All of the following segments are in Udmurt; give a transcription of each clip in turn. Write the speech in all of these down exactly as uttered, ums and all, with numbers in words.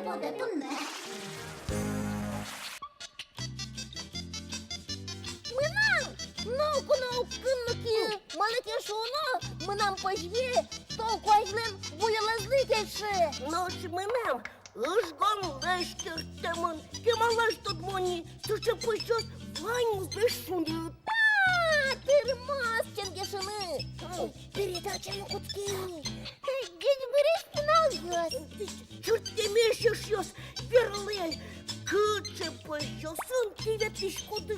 Мынам ноку но уг кынмы ке, малы ке шуоно, мынам пӧзьы тол куазьлэн буёлэзлы кельше. Нош мынам ыжгонлэсь керттэмын, кемалась тодмо ни, сыӵе пӧзьыос ваньмызлэсь шуньыт. А, тырмоз ченгешыны. Ой, передача но кутскиз. Ӟечбуресь, пиналъёс. Чырткемесь, эшъёс, верлэ, кыӵе пӧзьыосын тӥ ветлӥськоды.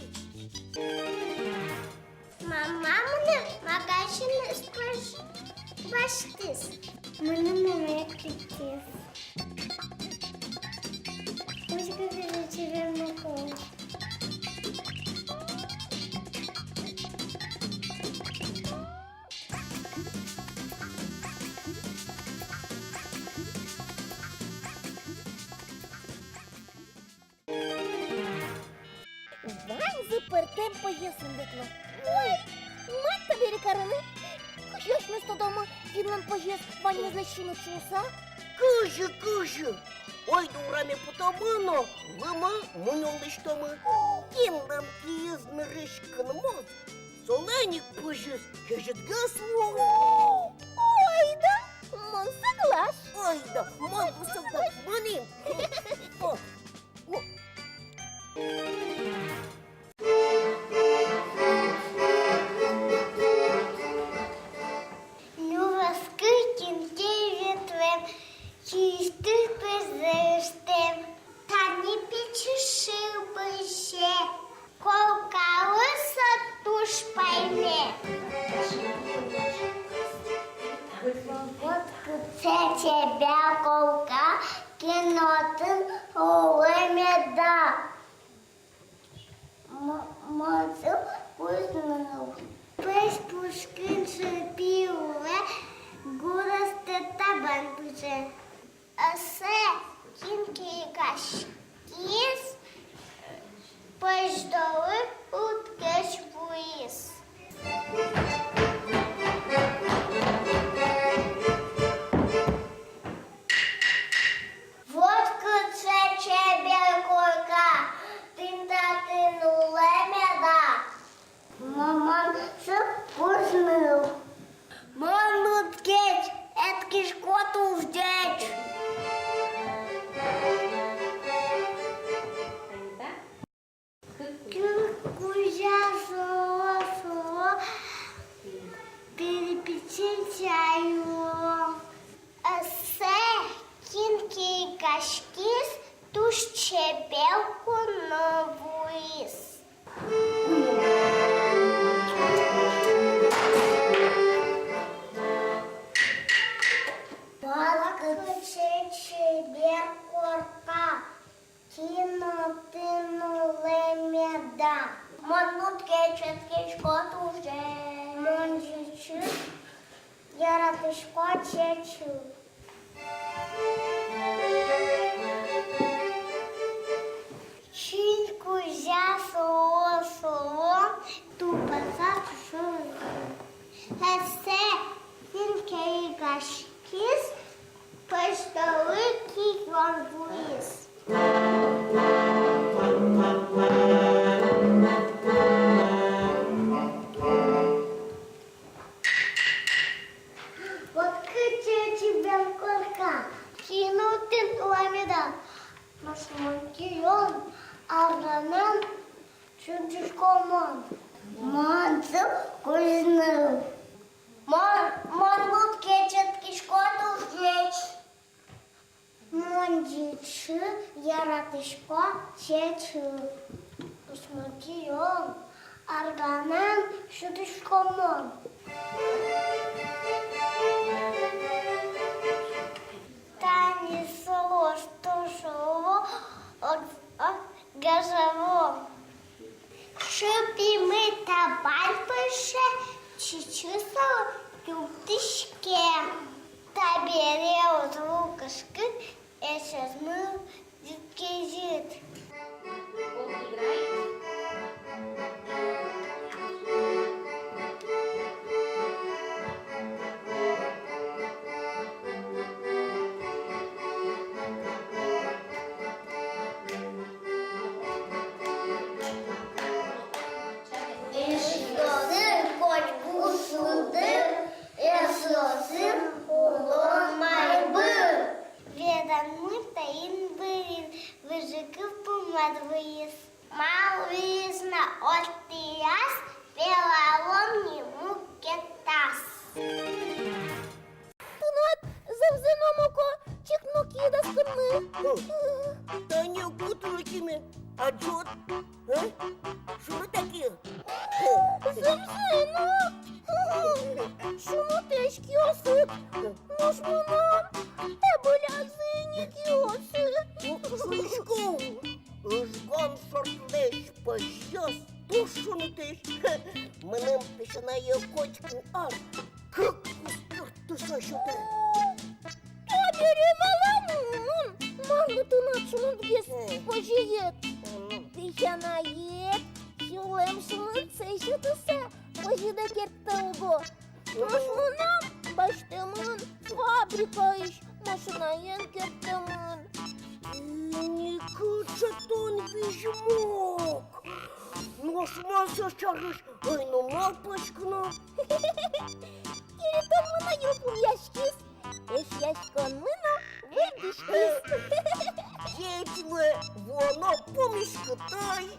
Мама мыным магазинысь пӧзьы басьтӥз. Мыным мамае киктӥз. Пусть говорит тебе Миколай. Ваньзы пӧртэм пӧзьыосын ветло. Ой, мар табере кароно? Кызьы асьмеос тодомы, кинлэн пӧзьыез ваньмызлэсь шуныт шуыса? Кызьы, кызьы? Ойдо ураме потомы но лымы мунё лэсьтомы. Кинлэн киыз нырысь кынмоз, солэн ик пӧзьыз кезьытгес луоз. Ойдо, мон соглаш. Ойдо, мон но соглаш. Мынӥм. О. Нюлэскы кин ке ветлэм, киысьтыз пӧзьы ыштэм. Тани пичи шыр пыӵе, коркалы со туж пайме. Вот кыӵе чебер корка, кин отын улэ меда. М-, мон сое кузьныл. Пӧсь пушкын шырпи улэ, гурезьтэ табань пыӵе. Ассэ кин ке ик каськиз, пӧсь доры лудкеч вуиз. Вот кыӵе чебер корка, тӥни татын улэ меда. Мо-, мон сое кузьныл. Мон лудкеч эткисько туж ӟеч. Кин кузя сыло-сыло, перепечин чай юо. Ассэ кин ке ик каськиз, туж чебер куно вуиз. Вот кыӵе чебер корка, кин отын улэ меда. Мон лудкеч эткисько туж ӟеч. Мон ӟичы яратӥсько чечы. Кин кузя сыло-сыло, тупаса чушылӥз. Ассэ кин ке ик каськиз, пӧсь доры кион вуиз. Вот кыӵе чебер корка, кин отын улэ меда. Нош мон кион арганэн сюдӥсько мон. Мон сое кузьныл. Мон, мон лудкеч эткисько туж ӟеч. Мон ӟичы яратӥсько чечы. Нош мон кион арганэн сюдӥсько мон. Тани сыло, что сыло, ог-, ог-, гажало. Шырпимы табань пыӵе, ӟичы сое юрттӥське. Табере уз лу кышкыт, эшезмы ӟыт-кезьыт. Мурт таин быриз, выжыкыл пумаз вуиз. Мар луиз на отӥяз пелалом ни мукетаз? Тынад зэмзэ но моко чик но киыд ӧз кынмы. О, тани кутылыкиме, адӟод, а? Шуныт-а ке? Зэмзэ но. Шунытэсь киосыд. Нош мынам табылязы ни киосы. Шуисько, ыжгон сортлэсь пӧзьёс туж шунытэсь. Мыным песянае котькин ар кык куспыр тыса сётэ. Табере валамон, марлы тынад шунытгес пӧзьыед. Песянаед сюлэм шунытсэ сётыса пӧзьыдэ керттэ уго. Нош мынам басьтэмын, фабрикаысь машинаен керттэмын. Ини кыӵе тон визьмог! Нош мон со сярысь ӧй но малпаськы но. Керетонмы но йылпумъяськиз, эшъяськонмы но выльдӥськиз. Ӟеч луэ, вуоно пумиськытозь.